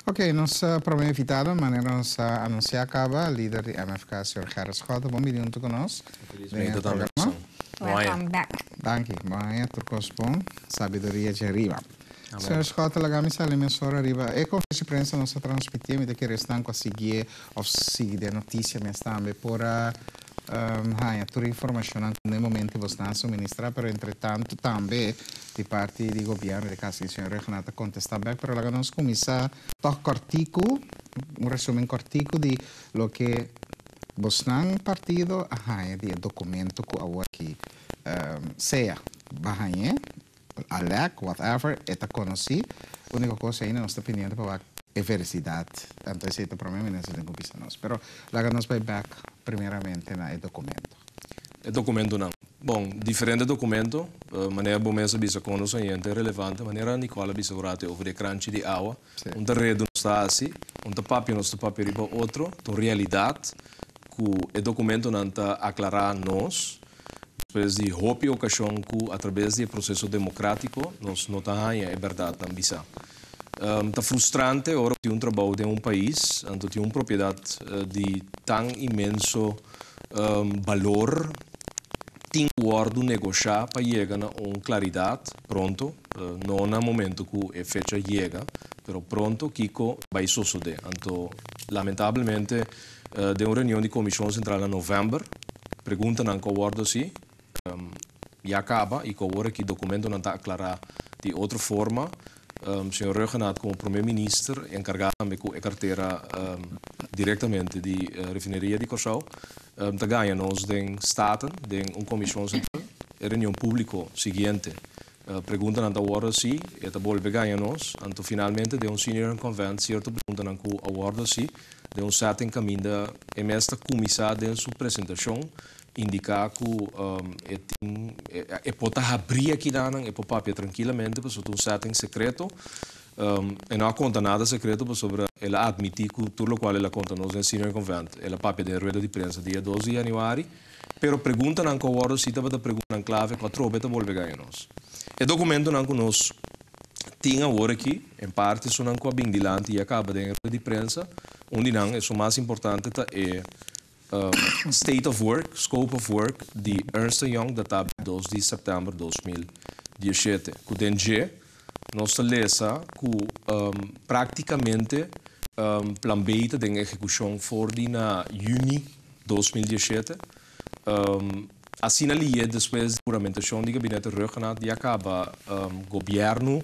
Ok, nos prome invitado, manera nos a anuncia caba, lider di MFK, señor Gerrit Schotte. Bon bini hunto cu nos den e programa. Welcome back. Danki. Bon aña, tur cos bon. Sabiduria dje riba. Señor Schotte, laga mi sali mesora riba e conferencia di prensa nos a transmiti. Mi ta kere esnan cu a siguié of sigui den noticia mes tambe por a haña tur e informacionnan cu na e momento bosnan a suministra, pero entretanto tambe di parti di gobierno di cas di señor Rhuggenaath a contesta bek. Pero laga nos cuminsa toch cortico, un resumen cortico di loke bosnan partido a haña di e documento cu awor aki sea ba hañ'é, a lek, whatever, e ta conoci. Unico cos ainda nos ta pendiente pa wak e veracidad. Anto esey ta prome minister tin cu bisa nos. Pero laga nos bay bek primeramente na e documento. E documentonan. Bon, diferente documento, manera bo mes a bisa con nos oyente relevante, manera Nicole a bisa un rato over di e cranchi di awa. Un ta redu nos ta haci, un ta papia nos ta papia riba otro, ta un realidad cu e documentonan ta aclara nos. Despues di hopi okashon ku atrabes di e proseso demokratiko nos no ta haña e bèrdatnan bisá. Ta frustrante ora ku tin un trabou den un pais, anto tin un propiedat di tan inmenso balor tin ku wòrdu negoshá pa yega na un klaridat pronto, no na momento ku e fecha yega, pero pronto kiko bai sosodé. Anto lamentablemente Den un reunion di Komishon Sentral na novèmber, preguntanan ku a wòrdu hasi ya kaba i ku awor aki dokumentonan ta aklará di otro forma. Señor Rhuggenaath komo Prome Minister enkargá tambe ku e kartera direktamente di Refineria di Kòrsou ta gaña nos den Staten den un Komishon Sentral. E reunion públiko siguiente Preguntanan ta wòrdu hasi, e ta bolbe gaña nos. Anto finalmente den un senior convent sierto preguntanan ku a wòrdu hasi den un setting kaminda e mes ta kuminsá den su presentashon indiká ku e tin e por ta habrí akidanan, e por papia trankilamente pasobra ta un setting sekreto. E no a konta nada sekreto pasobra el a atmití ku tur lokual el a konta nos den senior convent el a papia den rueda di prensa dia dos di yanüari. Pero preguntanan ku a wòrdu si tabata preguntanan klave ku atrobe ta bolbe gaña nos. E dokumentonan ku nos tin awor aki, en parti esunnan ku a bin dilanti i a kaba den e rueda di prensa, un di nan, esun mas importante, ta e State of Work, Scope of Work, di Ernst and Young datá 2 di sèptèmber 2017, ku den dje nos ta lesa ku práktikamente Plan B ta den ehekushon for di na yüni 2017. Asina lié despues di huramentashon di gabinete Rhuggenaath ya kaba gobièrnu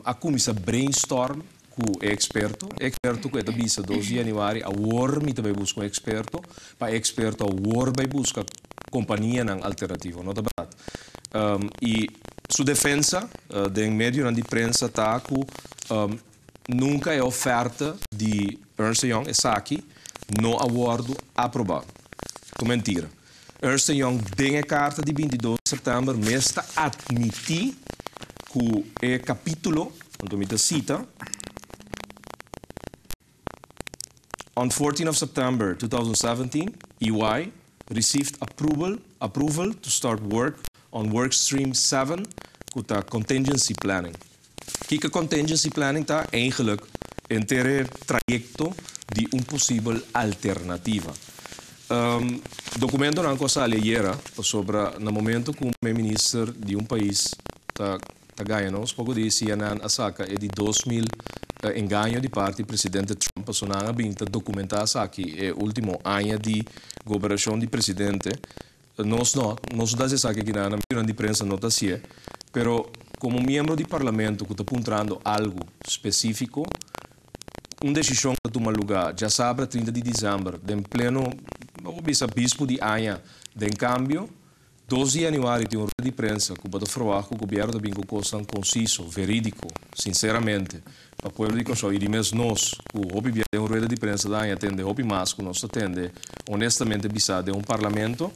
a kuminsá brainstorm ku e eksperto. E eksperto ku e ta bisa 2 di yanüari awor mi ta bai buska un eksperto, pa e eksperto awor bai buska kompanianan alternativo. No ta bèrdat. I su defensa den medionan di prensa ta ku Nunka e oferta di Ernst Young esaki no a wòrdu aprobá. Ta un mentira. Ernst Young den e karta di 22 di sèptèmber mes ta atmití ku e kapítulo, anto mi ta sita, On 14 of September 2017, EY received approval approval to start work on workstream 7 ku ta contingency planning. Kiko contingency planning ta? Eigenlijk henter e trayecto di un posibel alternativa. Documentonan cu a sali ayera pasobra na momento cu un primer minister di un pais ta ta gaña nos, poco di CNN a saca e di 2000 engaño di parti presidente Trump pasobra nan a bin ta documenta esaki e ultimo aña di gobernacion di presidente. Nos no, nos no ta hasi esaki aki na medionan di prensa no ta hasié, pero komo miembro di parlamento ku ta puntrando algu spesífiko, un desishon ta tuma lugá djasabra 30 di desèmber den pleno, bo por bisa bispu di aña den kambio, 2 di yanüari tin un rueda di prensa ku bo ta ferwagt ku gobièrnu ta bin ku kosnan konsiso, verídiko, sinseramente, Pa pueblo di Kòrsou i di mes nos ku hopi bia den un rueda di prensa ta haña tende hopi mas ku nos ta tende honestamente bisá den un parlamento,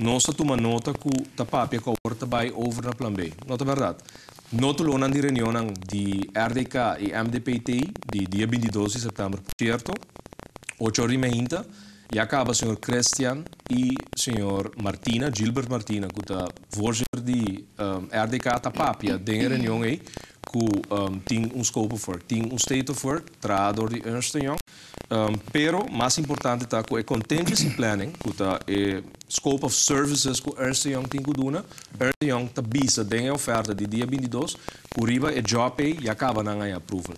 nos ta tuma nota ku ta papia ku awor ta bai over na plan B. No ta bèrdat. Nótulonan di reunionnan di RDK i MDPT di dia 22 di sèptèmber por sierto, ocho or di meinta, ya kaba señor Christian i señor Martina, Gilbert Martina ku ta voorzitter di RDK ta papia den e reunion ei. Ku tin un scope of work, tin un state of work, trahá dor di Ernst Young, pero mas importante ta ku e contingency planning, ku ta e scope of services ku Ernst Young tin ku duna, Ernst Young ta bisa den e oferta di dia 22, ku riba e job ei ya kaba nan a approval.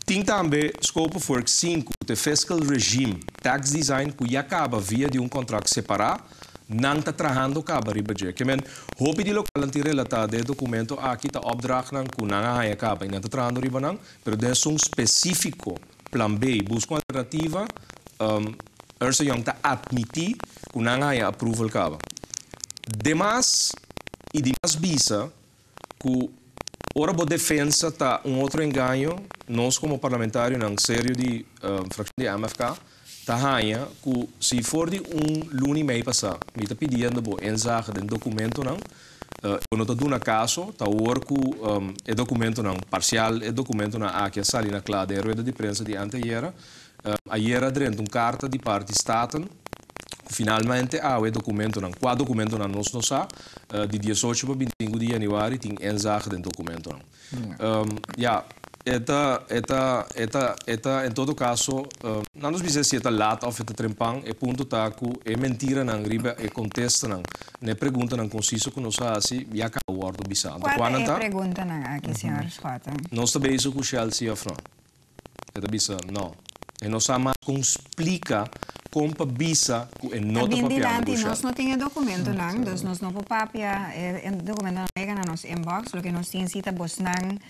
Tin tambe scope of work 5, e fiscal regime, tax design, ku ya kaba via di un kontrakt separá, nan ta trahando kaba riba dje. Ke men, hopi di loke nan tin relatá den dokumento aki ta opdrachtnan ku nan a haña kaba i nan ta trahando riba nan, pero den esun spesífiko plan B, buska alternativa, Ernst Young ta admití ku nan a haña approval kaba. Demas, i dimas bisa, ku ora bo defensa ta un otro engaño, nos komo parlamentarionan serio di frakshon di MFK, ta haña ku si for di un luna i mei pasá, mi ta pidiendo bo inzage den dokumentonan, bo no ta duna kaso, ta awor ku e dokumentonan parsial, e dokumentonan aki a sali na kla den rueda di prensa di anteayera, ayera drenta un karta di parti Staten, finalmente awe dokumentonan, kua dokumentonan nos no sa, di 18 pa 25 di yanüari tin inzage den dokumentonan. Ja, e ta, en todo kaso, no nos bisa si e ta laat òf e ta trempan, e punto ta ku e mentiranan riba e kontestanan, na preguntanan konsiso ku nos a hasi, ya kaba a wòrdu bisá. Kua ta e preguntanan aki, señor Schotten? Nos ta bezig ku Shell sí òf no? E ta bisa no. E no sa mas kon splika kon pa bisa ku e no ta papiando ku Shell. Nos no tin dokumentonan, dus nos no por papia e dokumentonan a yega na nos inbox, loke nos tin si ta bosnan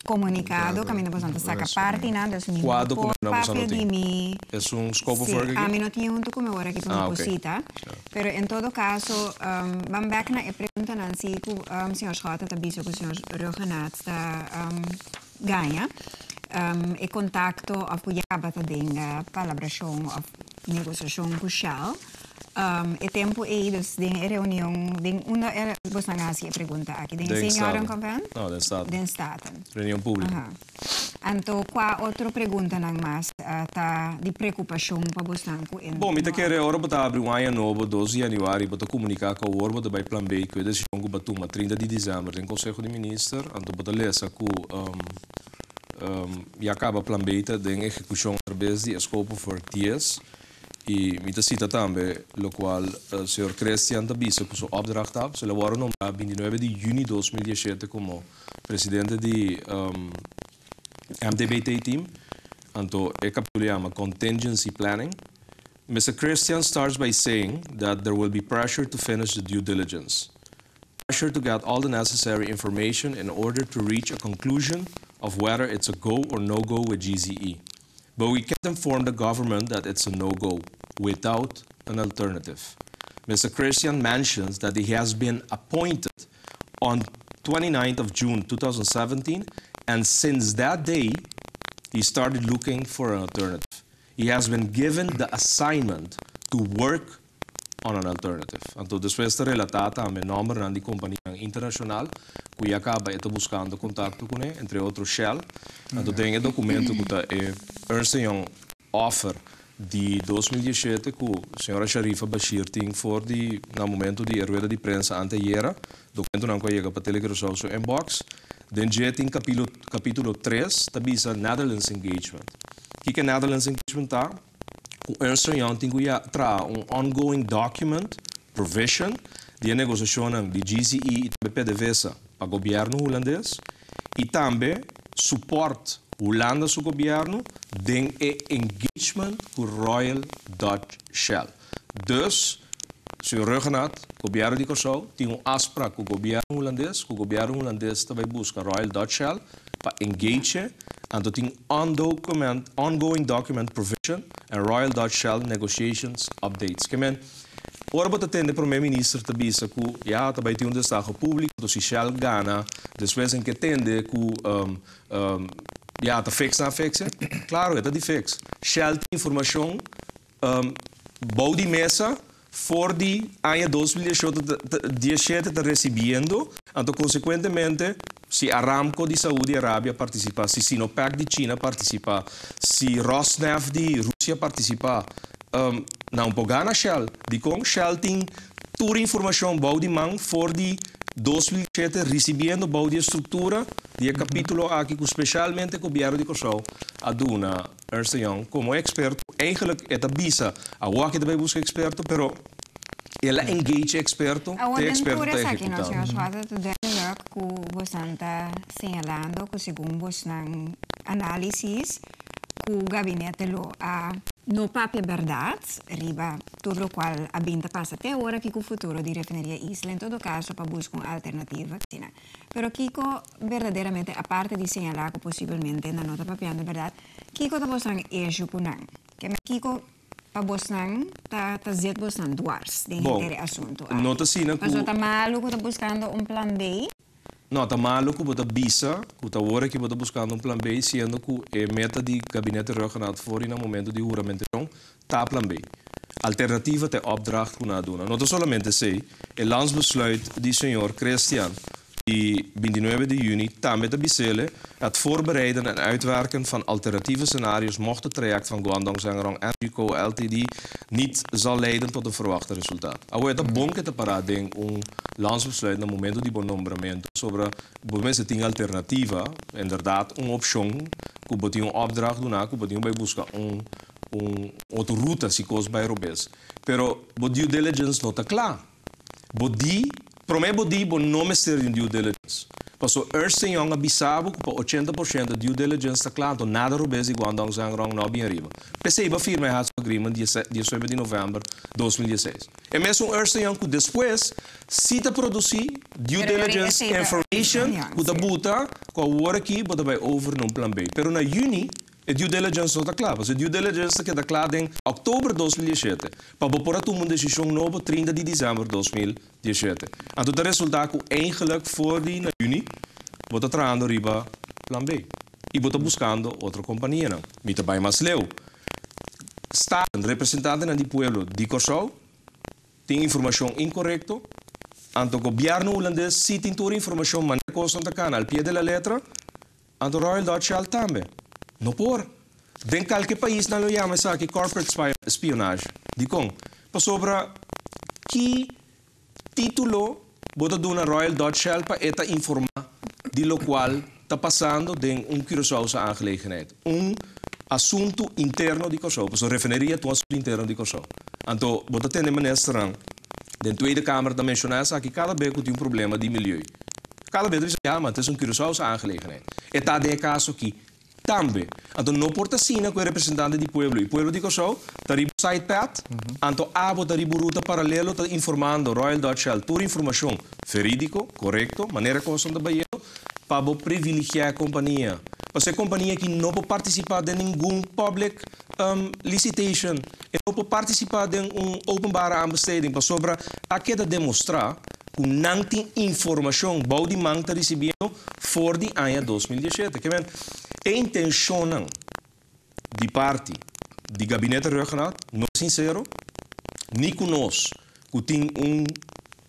komunikado, kaminda bosnan ta saka partinan, dus mi Kua no por dokumentonan boso papia no di tin? mi. E un scope of Sí, work aki? ami no tin huntu ku mi awor aki pa mi por sita. Pero en todo kaso, ban bèk na e preguntanan si ku señor Schotten ta bisa ku señor Rhuggenaath ta gaña. E kontakto òf ku ya ta den palabrashon òf negosiashon ku Shell. E tempu ei, dus den e reunion, den unda bosnan a hasi e pregunta aki? Den Den Seniorenconvent? No, den Staten. Den Staten. Reunion públiko. Anto, kua otro preguntanan mas ta di preokupashon pa bosnan ku Bon, mi ta kere ora bo ta habri un aña nobo, 2 di yanüari, bo ta komuniká ku awor bo ta bai plan B, ku e desishon ku bo a tuma 30 di desèmber den Konseho di Minister, anto bo ta lesa ku ya kaba plan B ta den ehekushon a traves di scope of work 10 i mi ta sita tambe lokual señor Christian ta bisa ku su opdracht ta, el a wòrdu nombrá 29 di yüni 2017 komo presidente di MTBT team, anto e kapítulo yama contingency planning. Mr. Christian starts by saying that there will be pressure to finish the due diligence. Pressure to get all the necessary information in order to reach a conclusion of whether it's a go or no-go with GZE. But we can't inform the government that it's a no-go without an alternative. Mr. Christian mentions that he has been appointed on 29th of June 2017, and since that day, he started looking for an alternative. He has been given the assignment to work on an alternative. Anto, despues ta relatá tambe nòmber di kompania internashonal ku ya kaba ta buskando kontakto kuné, entre otro Shell. Anto, tin e dokumento ku ta e Ernst Young offer di 2017 ku señora Sharifa Bashir tin for di na momento di rueda di prensa anteayera, dokumentonan ku a yega pa Telegram su inbox. Den dje tin kapítulo 3, ta bisa Netherlands Engagement. Kiko Netherlands Engagement ta? Ku Ernst Young tin ku traha un ongoing document provision di negosiashon di GZE i tambe PDVSA pa gobièrnu hulandes i tambe support Hulanda su gobièrnu den e engagement ku Royal Dutch Shell. Dus, señor Rhuggenaath, gobièrnu di Kòrsou, tin un afspraak ku gobièrnu hulandes, ku gobièrnu hulandes tambe buska Royal Dutch Shell pa engage, anto tin ongoing document provision and Royal Dutch Shell negotiations updates. Ke men, ora bo ta tende promé minister ta bisa ku ya tambe tin un destaho públiko, si Shell gana, despues en ku tende ku ya ta fix na fix, klaro, ta di fix. Shell tin informashon bou di mesa for di aña 2017 ta resibiendo, anto konsekuentemente, si Aramco di Saudi Arabia partisipá, si Sinopec di China partisipá, si Rosneft di Rusia partisipá, nan por gana Shell. Di kon Shell tin Tur informashon bou di man for di 2007, risibiendo bou di struktura di e kapítulo aki ku spesialmente gobièrnu di Kòrsou a duna Ernst Young komo eksperto. Eigenlijk e ta bisa awor ku ta buska eksperto, pero el a engage eksperto, Awor, e den eksperto tur ta esaki, no, ehekutando. señor Schotte, ta duidelijk ku boso ta señalando ku segun boso análisis ku gabinete lo a no papia berdat riba tur lokual a bin ta pasa te awor aki ku futuro di refineria Isla, en todo kaso pa buska un alternativa. Pero kiko berdaderamente, aparte di señalá ku posiblemente no ta papiando berdat, kiko ta boso issue ku nan? Ke kiko pa boso ta zit boso dwars den Bom, henter asuntu? No ta asina Mas ta malu ku ta buskando un plan B? No, ta malu ku bo ta bisa, ku ta ora ku bo ta buskando un plan B, siendo ku e meta di gabinete Rhuggenaath for na momento di huramentashon, ta plan B. Alternativa ta opdracht ku nan a duna. No ta solamente esei, e landsbesluit di señor Christian, di 29 di yüni, tambe ta bis'é het voorbereiden en uitwerken van alternatieve scenario's mocht het traject van Guangdong Zhengrong Energy Co. Ltd. Niet zal leiden tot een verwachte resultaat. Awor, ta bon ku ta pará den un landsbesluit na momento di nombramentu sobre bo tin alternativa, inderdaad, un opshon, ku bo tin un opdracht duna, ku bo tin bai buska un otro ruta si kos bai robes. Pero bo due diligence no ta kla. Bo di, promé bo di, bo no mester di due diligence. Paso Ernst Young a bisa bo ku pa 80% due diligence ta kla, nada robes di Guangdong Zhengrong no bin ariba. P'esei b'a firma e agreement dia 19 di novèmber di 2016. E mesun Ernst Young ku despues si ta produsí due Pero diligence esei ta information Young, ku ta si. Buta ku awor aki bo ta bai over na plan B. Pero na yüni e due diligence no ta kla. E due diligence ta kla na òktober di 2017. Pa por tuma un desishon nobo 30 di desèmber di 2017. Anto, e resultado ku eigenlijk for di na yüni, bo ta trahando riba plan B. I bo ta buskando otro kompania. No. Mi ta bai mas leu. Staten, representante di pueblo di Kòrsou, tin informashon inkorekto. Anto gobièrnu hulandes si tin tur informashon, manera kos ta kana, al pie de la letra. Anto Royal Dutch Shell tambe. No por. Den kualke pais nan lo yama esaki corporate espionage. Dikon? Pasobra ki título bo ta duna Royal Dutch Shell pa e ta informá di lokual ta pasando den un Curaçaose aangelegenheid? Un asuntu interno di Kòrsou. Pasobra refineria ta un asuntu interno di Kòrsou. Anto, bo ta tende minister den Tweede Kamer ta menshoná esaki kada bes ku tin un problema di milieu. Kada bes ta ja, maar het is een Curaçaose aangelegenheid. E ta den kaso aki tambe. Anto, no por ta asina ku e representante di pueblo. E pueblo di Kòrsou, ta riba side path, anto abo ta riba ruta paralelo, ta informando Royal Dutch Shell tur informashon verídiko, korekto, manera ku ta bayendo, pa privilegiá e kompania. Pa e kompania ku no por partisipá den ningun public licitation, e no por partisipá den un openbare aanbesteding, pasobra a keda demostrá ku nan tin informashon bou di man ta risibiendo for di aña 2017. Ke men, e intenshon di parti di gabinete Rhuggenaath no sinsero, ni ku nos, ku tin un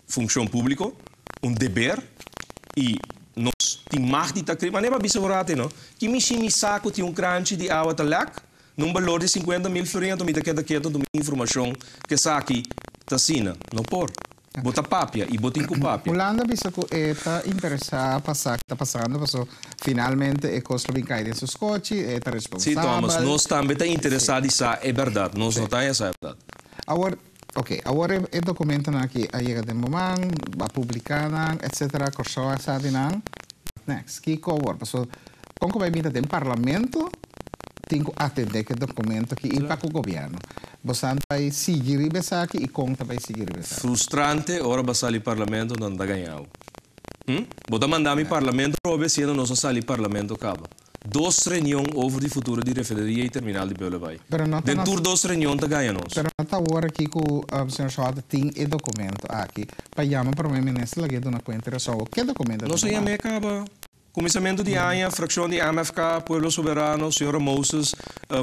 funshon públiko, un deber, i nos tin mag di ta ma never bisa orate, no? Ku mi si mi sa ku tin un kranchi di awa ta lek, num valor di 50 mil florin, anto mi ta keda ketu, mi informashon ku esaki ta asina. No por. Bo ta papia i bo tin ku papia. Hulanda bisa ku e ta interesá pasa ta pasando, paso finalmente e kos lo bin kai den su skochi, e ta Si, responsabel. Thomas, nos tambe ta interesá di sa e berdat. Nos no ta sa e berdat. Awor, ok, awor e dokumentonan aki a yega den bo man, a publiká nan, etc. Kòrsou a sabi nan. Next, kiko awor? Paso, kon ku bai binta den parlamento, tin ku atendé ku e dokumento aki i pa ku gobièrnu. Boso bai sigui riba esaki i kon ta bai sigui riba esaki? Frustrante, ora bo sali parlamento, nan ta gaña. Bo ta manda mi parlamento, robe, siendo nos a sali parlamento kaba. Dos reunion over di futuro di refineria i terminal di Bullenbaai. Pero no Den tur dos reunion ta gaña nos. Pero no ta awor aki ku señor Schotte tin e dokumento aki pa yama promé minister lag'é duna kuenta rason. Ki dokumento? Nos a yam'é kaba. Kuminsamentu di aña, frakshon di MFK, Pueblo Soberano, señora Moses,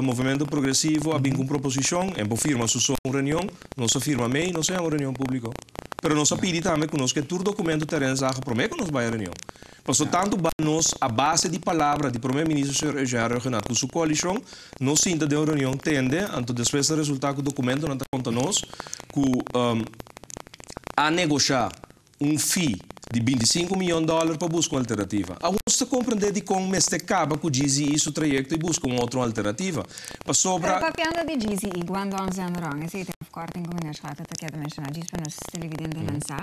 Movimiento Progresivo, a bin ku proposishon, i por firma su un reunion, nos a firma mei, nos a yama reunion públiko. Pero nos a pidi tambe ku nos ke tur dokumento ter inzage promé ku nos bai reunion. Paso tantu ba nos a base di palabra di promé minister señor Eugene Rhuggenaath ku su koalishon, nos sinta den un reunion tende, anto despues a resultá ku dokumento nan ta konta nos ku. A negoshá un fee di 25 mion dòler pa buska un alternativa. Awor nos ta komprendé dikon mester kaba ku GZE su trayekto i buska un otro alternativa. Pasobra. Pero papiando di GZE, Guangdong Zhenrong, esei ta e afkorting ku meneer Schotte ta keda menshoná djis pa nos televidentenan sa.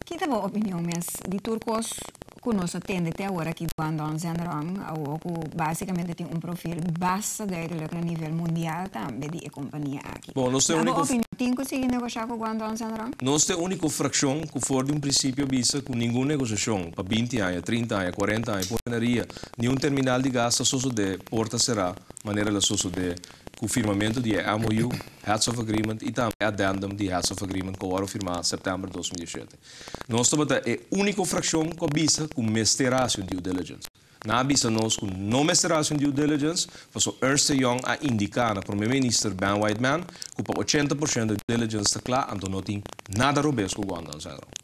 Ki ta bo opinion mes di tur kos ku nos a tende te awor aki Guangdong Zhenrong, awor ku basikamente tin un profil basta duidelijk na nivel mundial tambe di e kompania aki? Bon, nos ta e Na bo úniko. opinion tin ku sigui negoshá ku Guangdong Zhenrong? Nos ta e úniko frakshon ku for di un prinsipio a bisa ku ningun negosiashon pa 20 aña, 30 aña, 40 aña ku refineria ni un terminal di gas ta sosodé porta será manera el a sosodé ku firmamentu di e MOU, Heads of Agreement i tambe e addendum di Heads of Agreement ku a wòrdu firmá sèptèmber 2017. Nos tabata e úniko frakshon ku a bisa ku mester hasi un due diligence. Nan a bisa nos ku no mester hasi un due diligence pasobra Ernst Young a indiká na Prome Minister Ben Whiteman ku pa 80% due diligence ta kla anto no tin nada robes ku Guangdong Zhenrong.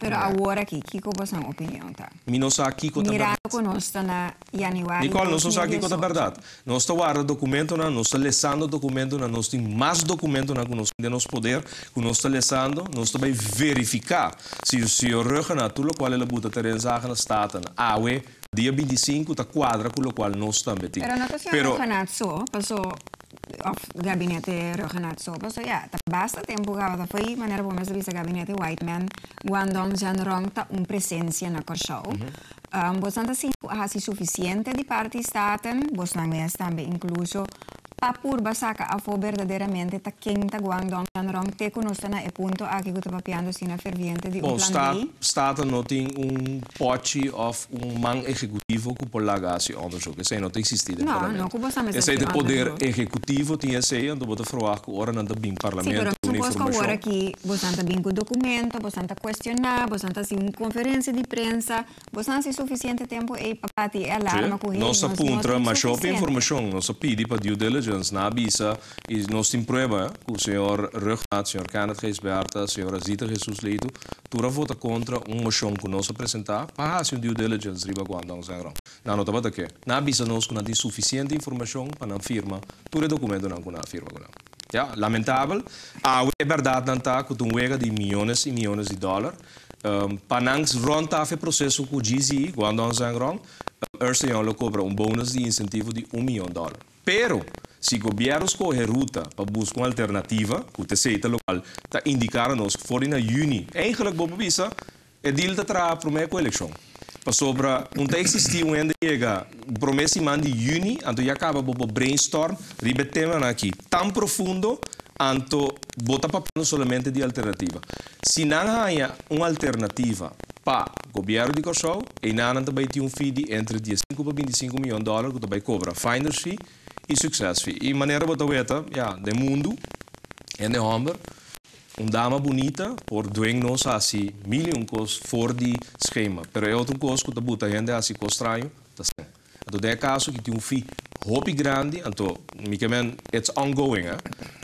Pero awor aki, kiko boso opinion ta? Mi no sa kiko ta Mirando bèrdat. ku nos ta na yanüari Nicole, nos no sa kiko ta 2018. bèrdat. Nos ta warda dokumentonan, nos ta lesando dokumentonan, nos tin mas dokumentonan ku nos tin den nos poder, ku nos ta lesando, nos ta bai verifiká si señor Rhuggenaath tur lokual el a buta ter inzage na Staten awe, dia 25, ta kuadra ku lokual nos tambe tin. Pero no ta señor Pero. Rhuggenaath so, paso òf gabinete Rhuggenaath so, paso ya, ta basta tempu kaba ta foi manera bo mes a bisa gabinete Whiteman, Guangdong Zhenrong ta un presensia na Kòrsou. Bosnan ta sinti ku a hasi sufisiente di parti Staten, bosnan mes tambe inkluso, pa purba saka afó berdaderamente ta ken ta Guangdong Zhenrong te ku nos ta na e punto aki ku ta papiando asina ferviente di un Bon, plan B? Staten no tin un pòchi òf un man ehekutivo ku por laga hasi òndersuk. Esei no ta eksistí den No, no parlamento. ku bo sa mester Esei hasi ta poder òndersuk. ehekutivo tin esei, anto bo ta ferwagt ku ora nan ta bin Sí, parlamento pero duna supos ku awor informashon. aki bosan ta bin ku dokumento, bosan ta kuestioná, bosan ta hasi un konferensia di prensa, bosan hasi sufisiente tempu ei pa bati e alarma ku hey, Nos a nos no puntra tin masha hopi sufisiente. informashon. Nos a pidi pa due diligence. Nan a bisa i nos tin prueba ku señor Rhuggenaath, señor Kenneth Gijsbertha, señora Zita Jesus Leito tur a vota kontra un moshon ku nos a presentá pa hasi un due diligence riba Guangdong Zhengrong. Nan no tabata ke. Nan a bisa nos ku nan tin sufisiente informashon pa nan firma tur e dokumentonan ku nan a firma ku nan. Ya, lamentabel. Awe e bèrdatnan ta ku ta un wega di miyones i miyones di dòler. Pa nan rònt af e proseso ku GZE, Guangdong Zhengrong, Ernst Young lo kobra un bonus di insentivo di un miyon dòler. Pero, si gobièrnu skohe ruta pa buska un alternativa, ku ta esei ta lokual ta indiká na nos for di na yüni, eigenlik bo por bisa e deal ta traha promé ku elekshon. Pasobra un ta eksistí un hende yega promé siman di yüni, anto ya kaba bo por brainstorm riba e temanan aki tan profundo, anto bo ta papiando solamente di alternativa. Si nan haña un alternativa pa gobièrnu di Kòrsou, einan nan ta bai tin un fee di entre 15 pa 25 mion dòler ku ta bai kobra finder's fee i success fee. I manera bo ta weta, ya, den mundu, hende hòmber, un dama bunita por dwing nos hasi mil i un kos for di skema, pero e otro kos ku ta buta hende hasi kos straño ta sèn. Anto den e kaso ki tin un fee hopi grandi, anto mi ke men it's ongoing, eh.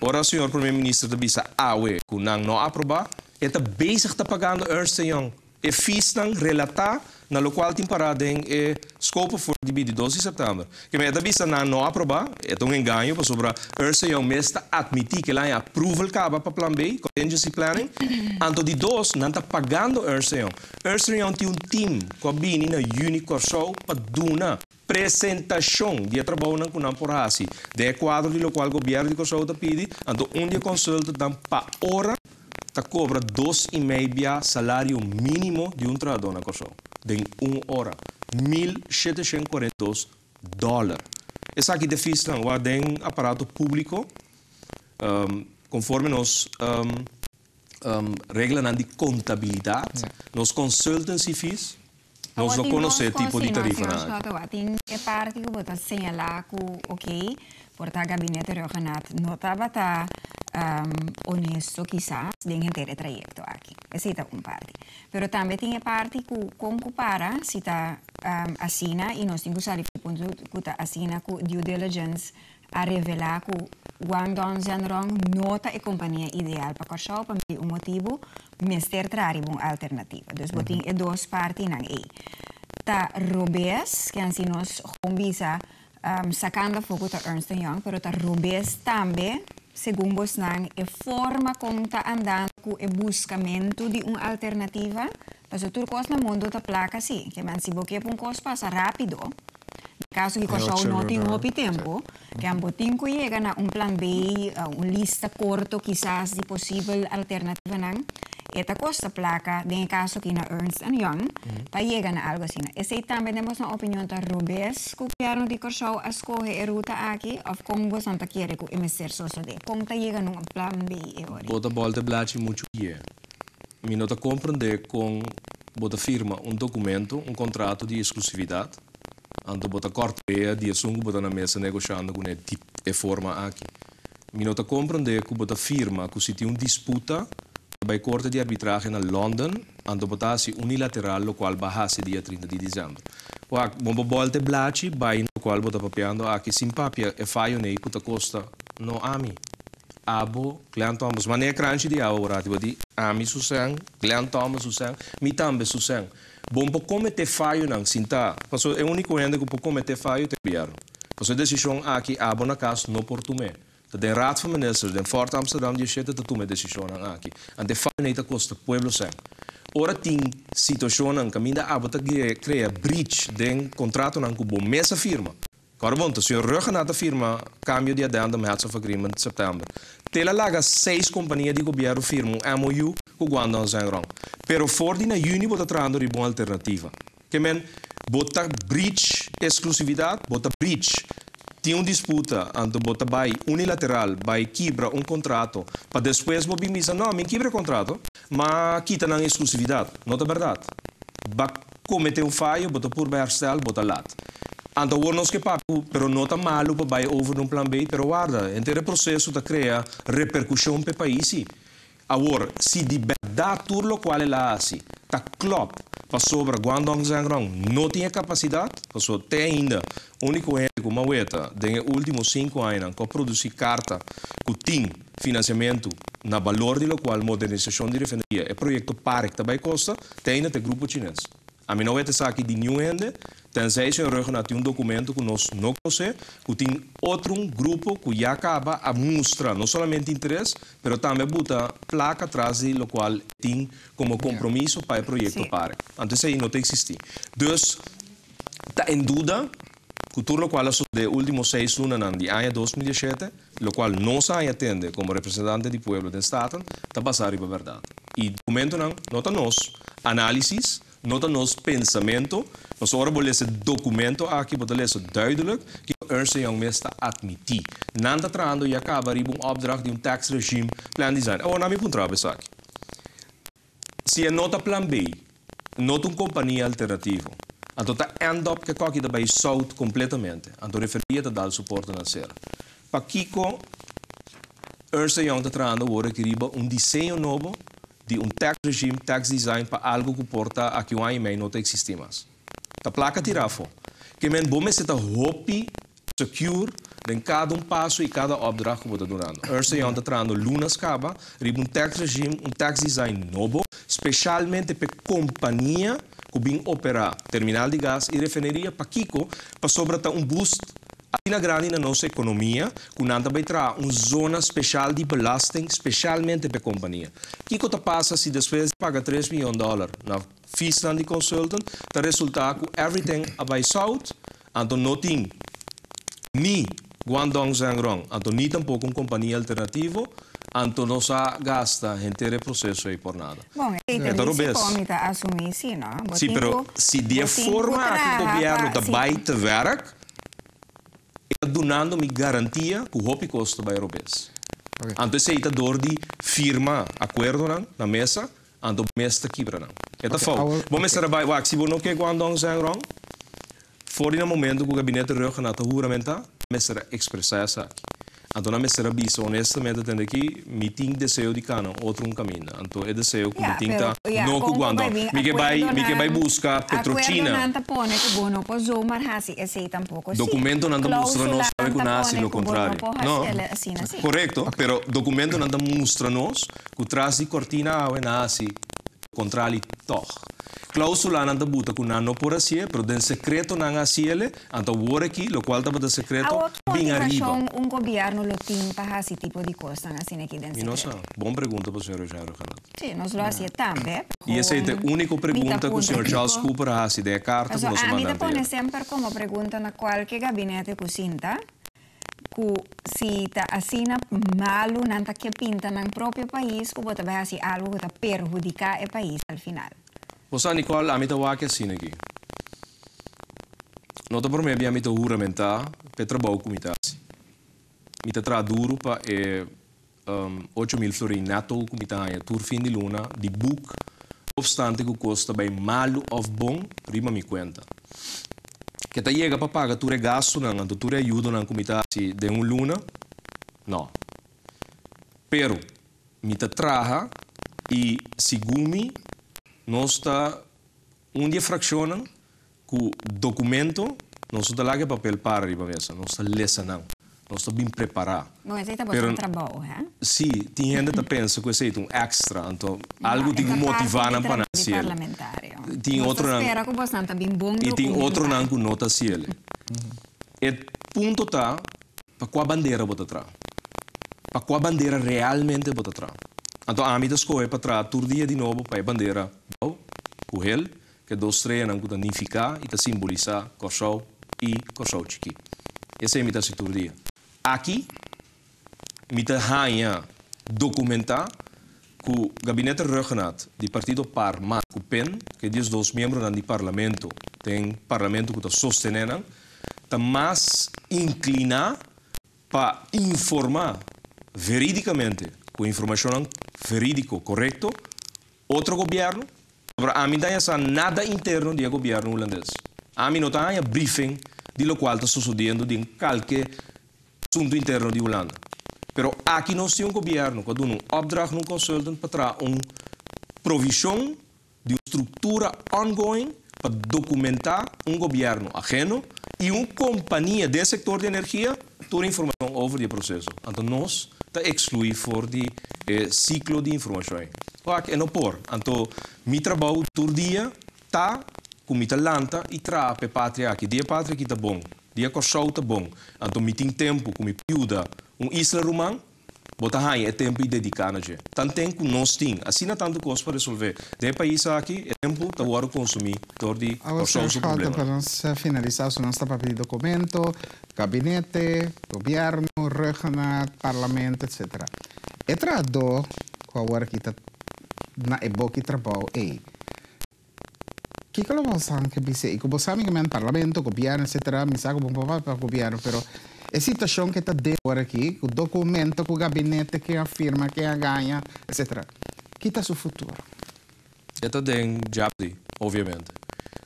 Ora señor Prome Minister ta bisa awe ku nan no aprobá, e ta bezig ta pagando Ernst Young e feesnan relatá na lokual tin pará den e scope of work di 22 di sèptèmber. Ke men e ta bisa nan no aprobá, e ta un engaño pasobra Ernst Young mes ta atmití ku el a haña approval kaba pa plan B, contingency planning. Anto di dos, nan ta pagando Ernst Young. Ernst Young tin un team ku a bini na yüni Kòrsou pa duna presentashon di e trabounan ku nan por hasi den e kuadro di lokual gobièrnu di Kòrsou ta pidi. Anto un di e consultantnan pa ora ta kobra 2,5 bia salario mínimo di un trahadó na Kòrsou den un ora, 1742 dòler. Esaki ta feesnan wak den aparato públiko, konforme nos reglanan di kontabilidat, nos consultancy fees, nos no konosé tipo di tarifanan aki. Tin e parti ku bo ta señalá ku, ok, por ta gabinete Rhuggenaath no tabata honesto kisas den henter e trayekto aki. Esei ta un parti. Pero tambe tin e parti ku kon ku para si ta asina i nos tin ku sali punto ku ta asina ku due diligence a revelá ku Guangdong Zhenrong no ta e kompania ideal pa Kòrsou pa un motibu mester traha un alternativa. Dus bo tin e dos partinan ei. Ta robes, ke si nos gewoon bisa sakando afó ta Ernst Young, pero ta robes tambe, segun bosnan, e forma kon ta andando. ku e buskamentu di un alternativa? Pasobra tur kos na mundu ta plaka si. Ke men si bo ke pa un kos pasa rápido, den kaso di Kòrsou no tin hopi tempu, ke bo tin ku yega na un plan B, un lista korto kisas di posibel alternativanan, e ta kosta plaka, den e kaso aki na Ernst and Young, pa yega na algu asina. Esei tambe den boso opinion ta robes ku gobièrnu di Kòrsou a skohe e ruta aki òf kon boso ta kere ku e mester sosodé? Kon ta yega na un plan B e ora? Bo ta bòlta e blachi muchu ye. Mi no ta komprendé kon bo ta firma un dokumento, un kontrato di eksklusividat, anto bo ta kòrta di esun ku bo ta na mesa negoshando kuné di e forma aki. Mi no ta komprendé ku bo ta firma ku si tin un disputa ta bai korte di arbitrahe na London, anto bo ta hasi unilateral lokual bo a hasi dia 30 di desèmber. Wak, bo por bòlta e blachi bai na lokual bo ta papiando aki sin papia e fayo nei ku ta kosta no ami, abo, Glenn Thomas. Manera kranchi di awa ora bo di ami su sèn, Glenn Thomas su sèn, mi tambe su sèn. Bo no por kometé fayonan sin ta, pasobra e úniko hende ku por kometé fayo ta e gobièrnu. Pasobra e desishon aki abo na kas no por tum'é. Ta den Raad van Ministers, den Fort Amsterdam 17 ta tuma e desishonnan aki. Anto e fayo nei ta kosta pueblo sèn. Ora tin situashonnan kaminda abo ta krea breach den kontratonan ku bo mes a firma. Kòrda bon, ta señor Rhuggenaath a firma kambio di addendum heads of agreement sèptèmber. Te el a laga seis kompania di gobièrnu firma un MOU ku Guangdong Zhengrong. Pero for di na yüni bo ta trahando riba un alternativa. Ke men, bo ta breach eksklusividat, bo ta breach tin un disputa, anto bo ta bai unilateral, bai kibra un kontrato, pa despues bo bin bisa, no, mi kibra e kontrato, m'a kita nan eksklusividat. No ta bèrdat. B'a kometé un fayo, bo ta purba herstel, bo ta lat. Anto awor nos ke papia ku, pero no ta malu pa bai over na un plan B, pero warda, henter e proseso ta krea reperkushon p'e pais si. Awor, si di bèrdat tur lokual el a hasi ta klòp pasobra Guangdong Zhengrong no tin e kapasidat, pasobra te ainda úniko hende ku maweta den e último sinku añanan ku a produsí karta ku tin finansiamentu na balor di lokual modernisashon di refineria e proyekto Parek ta bai kosta, te ainda ta e grupo chines. Ami no wet esaki di niun hende, tenzij señor Rhuggenaath tin un documento cu nos no conoce, cu tin otro un grupo cu ya caba a mustra no solamente interes, pero tambe a buta placa tras di locual tin como compromiso pa e proyecto pare. Anto esey no ta existi. Dus, ta en duda cu tur locual a sucede e ultimo seis lunanan di aña 2017, locual nos a haña tende como representante di pueblo den Staten, ta basa riba berdad. Y documentonan no ta nos análisis, no ta nos pensamento. Nos ora bo lesa documento aki, bo ta lesa duidelijk cu Ernst Young mes ta admiti. Nan ta trahando ya caba riba un opdracht di un tax regime plan design. Awor, na mi puntra esaki. Si e no ta plan B, no ta un compania alternativo, anto ta end up cu esaki ta bay south completamente. Anto refineria ta dal su porta na sera. Pakico Ernst Young ta trahando awor aki riba un diseño nobo di un tax regime, tax design pa algo cu por ta aki un aña y mey no ta existi mas? Ta placa tirá afó. Ke men bo mester ta hopi secure den cada un paso y cada opdracht cu bo ta dunando. Ernst Young ta trahando lunas caba riba un tax regime, un tax design nobo, specialmente pa compania cu bin opera terminal di gas y refineria. Pakico? Pasobra ta un boost asina grandi na nos economia, cu nan ta bay traha un zona special di belasting, specialmente pa compania. Kico ta pasa si despues paga 3 miyon dollar na fees di consultant, ta resulta cu everything a bay south, anto no tin ni Guangdong Zhengrong, anto ni tampoco un compania alternativo, anto nos a gasta henter e proceso ey por nada. Bon, e ta robes. Ta asumi, si, no? Si, pero si di forma cu gobierno ta bay te werk, ta dunando mi garantia cu hopi cos ta bay robes. Anto esey ta door di firma acuerdonan na mesa, anto mes ta kibra nan. E ta fout. Bo mester bay, wak, si bo no ke Guangdong Zhengrong, for di na momento cu gabinete Rhuggenaath ta huramenta, mester expresa esaki. Anto nan mester bisa honestamente tende aki, mi tin deseo di cana otro un camino. Anto e deseo cu mi tin ta no cu Guangdong. Mi ke bay busca Petrochina. Acuerdo nan ta pone cu bo no por zomaar hasi esey tampoco. Si. Documento nan ta mustra nos sabe cu nasi lo contrario. No. No. Correcto, pero documento nan ta mustra nos cu tras di cortina awe nasi. Kontrali tòg. Klóusulanan ta buta ku nan no por hasié, pero den sekreto nan a hasiele, anto awor aki, lokual tabata sekreto, Awor ki bin ariba. motivashon un gobièrnu lo tin pa hasi tipo di kosnan asina aki den Mi no sa. sekreto? Bon pregunta pa señor Eugenio Rhuggenaath. Sí, nos lo hasié tambe. I esei ta e Gewoon úniko mi ta pregunta ku puntra señor Charles kiko. Cooper a hasi den e karta ku Pasobra nos a ami manda ta pone anteayer. semper komo pregunta na kualke gabinete ku sinta, ku si ta asina malu nan ta ke pinta nan propio pais ku bo ta bai hasi algu ku ta perhudiká e pais al final. Bo sa Nicole, ami ta wak asina aki. No ta promé bia mi ta huramentá pa e trabou ku mi ta hasi. Mi ta traha duru pa e 8000 florin netto ku mi ta haña tur fin di luna di buk, no opstante ku kos ta bai malu òf bon riba mi kuenta. Ke ta yega pa paga tur e gastunan anto tur e ayudonan ku mi ta hasi den un luna? No. Pero mi ta traha i segun mi nos ta un di e frakshonnan ku dokumento nos no ta laga e papel para riba mesa, nos ta lesa nan, nos ta bin prepará. Bon, esei ta Pero boso trabou, hè? sí, tin hende ta pensa ku esei ta un èkstra, anto No, algu e tin ta ku parti motivá di nan pa trabou nan di hasiel. parlamentario. Tin Nos ta otronan spera ku bosnan ta bin bon i tin otronan dokumentá. ku no ta hasiel. E punto ta pa kua bandera bo ta traha. Pa kua bandera realmente bo ta traha. Anto ami ta skohe pa traha tur dia di nobo pa e bandera blou ku hel, Ku e dos streanan ku ta nifiká i ta simbolisá Kòrsou i Kòrsou Chikí. Esei mi ta hasi tur dia. Aki mi ta haña dokumentá ku Gabinete Rhuggenaath di partido par mas ku pen, ku e 12 miembronan di parlamento den parlamento ku ta sostené nan, ta mas inkliná pa informá verídikamente, ku informashonnan verídiko korekto, Otro gobièrnu? Pasobra ami ta haña sa nada interno di e gobièrnu hulandes. Ami no ta haña briefing di lokual ta sosodiendo den kalke asuntu interno di Hulanda. Pero aki nos tin un gobièrnu ku a duna un opdracht na un consultant pa traha un provishon di un struktura ongoing pa dokumentá un gobièrnu ageno i un kompania den sektor di energia tur informashon over di e proseso. Anto nos ta ekskluí for di e siklo di informashon ei. Wak, e no por. Anto mi trabou tur dia ta ku mi ta lanta i traha pa e patria aki. Dia e patria aki ta bon, dia Kòrsou ta bon, anto mi tin tempu ku mi por yuda un isla ruman. Bo ta haña e tempu i dediká na dje. Tanten ku nos tin asina tantu kos pa resolvé den e pais aki, e tempu ta wòrdu konsumí dor di Awor, Kòrsou señor su Schouten, pa problemanan. nos finalisá, su nos ta papia di dokumento, gabinete, gobièrnu, Rhuggenaath, parlamento, etcetera. E trahadó ku awor aki ta na e boki trabou ei, kiko lo bo san ke bis'é? I ku bo sa mi ke men parlamento, gobièrnu, etcetera, mi sa ku bo no por papia pa gobièrnu, pero e situashon ke ta den awor aki, ku dokumento, ku gabinete, ken a firma, ken a gaña, etcetera, ki ta su futuro? E ta den jeopardy, obviamente.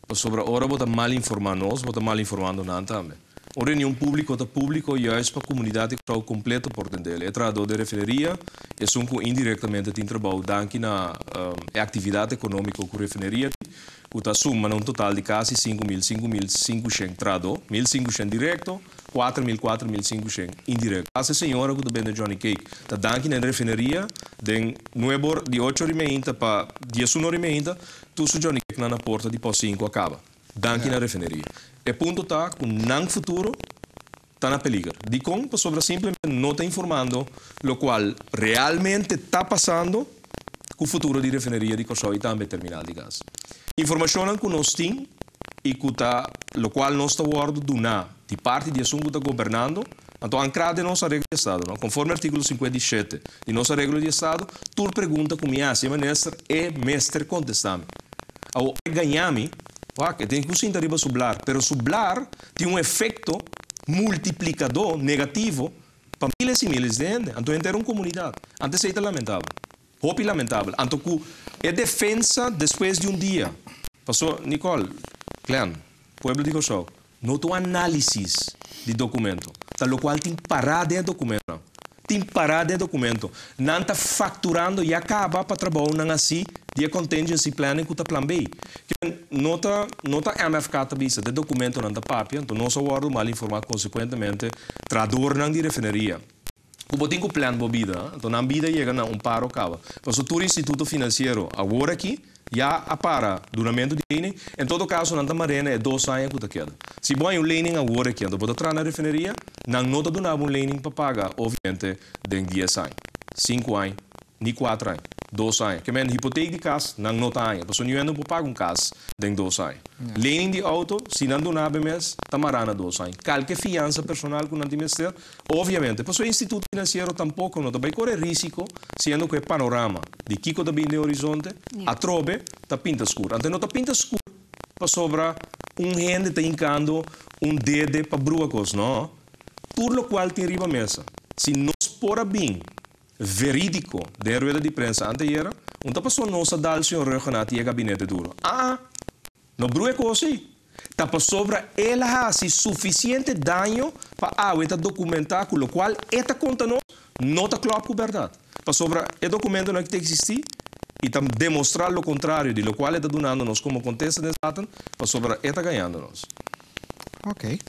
Pasobra ora bo ta mal informá nos, bo ta mal informando nan tambe. Un reunion públiko ta públiko juist pa komunidat di Kòrsou kompleto por tendel. E trahadó den refineria, esun ku indirektamente tin trabou danki na e aktividat ekonómiko ku refineria tin, ku ta suma na un total di kasi 5000, 5500 trahadó, 1500 direkto, 4000, 4500 indirekto. Hasta e señora ku ta bende Johnny Cake ta danki na e refineria den nuebe or, di ocho or i meinta pa 11 or i meinta, tur su Johnny Cakenan na porta di pos sinku a kaba. Danki na refineria. E punto ta ku nan futuro ta na peliger. Dikon? Pasobra simplemente no ta informando lokual realmente ta pasando ku futuro di refineria di Kòrsou i tambe terminal di gas. Informashonnan ku nos tin i ku ta lokual nos ta wòrdu duná di parti di esun ku ta gobernando, anto ankrá den nos areglo di estado, no? Konforme artíkulo 57 di nos areglo di estado, tur pregunta ku mi hasi e minister e mester kontestá mi. Awor e gañá mi, wak, e tin ku sinta riba su blar, pero su blar tin un efekto multiplikadó negativo pa miles i miles di hende. Anto henter un komunidat. Anto esei ta lamentabel. Hopi lamentabel. Anto ku e defensa despues di un dia. Paso, Nicole, Glenn, pueblo di Kòrsou, no ta un análisis di dokumento. Ta lokual tin pará den e dokumentonan. Tin pará den e dokumento. Nan ta fakturando ya kaba pa trabounan hasi di e contingency planning ku ta plan B. Ke no ta no ta MFK ta bisa, ta e dokumentonan ta papia, anto nos a wòrdu mal informá konsekuentemente trahadornan di refineria. Ku bo tin ku plan bo bida, anto nan bida yega na un paro kaba. Pasobra tur instituto finansiero awor aki. Ya a para dunamentu di lening. En todo kaso nan ta mar'é na e 2 aña ku ta keda. Si bo haña un lening awor aki anto bo ta traha na refineria, nan no ta duna bo un lening pa paga obviamente den 10 aña, 5 aña, ni 4 aña, 2 aña. Ke men hipotek di kas nan no ta haña, pasobra niun hende no por paga un kas den 2 aña. Lening di outo, si nan duna bo e mes, ta mará na 2 aña. Kalke fiansa personal ku nan tin mester, Obviamente, pasobra e instituto finansiero tampoko no ta bai kore risiko siendo ku e panorama di kiko ta bin den horizonte atrobe ta pinta skur. Anto e no ta pinta skur pasobra un hende ta hinkando un dede pa brua kos, no. Tur lokual tin riba mesa, si nos por a bin verídiko den e rueda di prensa anteayera, un ta pasobra nos a dal señor Rhuggenaath i e gabinete duro. Aa! No brua e kos ei. Ta pasobra el a hasi sufisiente daño pa awe ta dokumentá ku lokual e ta konta nos no ta klòp ku bèrdat. Pasobra e dokumentonan ki ta eksistí i ta demostrá lo kontrario di lokual e ta dunando nos komo kontesta den Staten, pasobra e ta gañando nos. Ok.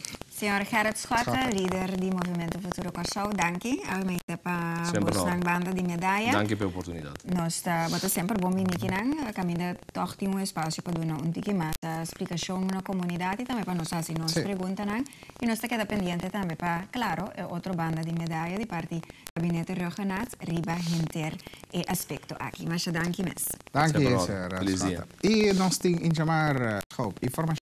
Señor Gerrit Schotte, lider di Movimento Futuro Kòrsou, danki awe pa Semper bosnan no. banda di medaya. Danki pa e oportunidat. Nos ta, bo ta semper bon bini kinan, kaminda tòg tin un espasio pa duna un tiki mas splikashon na komunidat i tambe pa nos hasi nos preguntanan. I nos ta keda pendiente tambe pa, klaro, e otro banda di medaya di parti Gabinete Rhuggenaath riba henter e aspekto aki. Masha danki mes. Danki, Semper no. señora Feliz dia. Schotte. I nos tin Ingemar Schoop, informashon.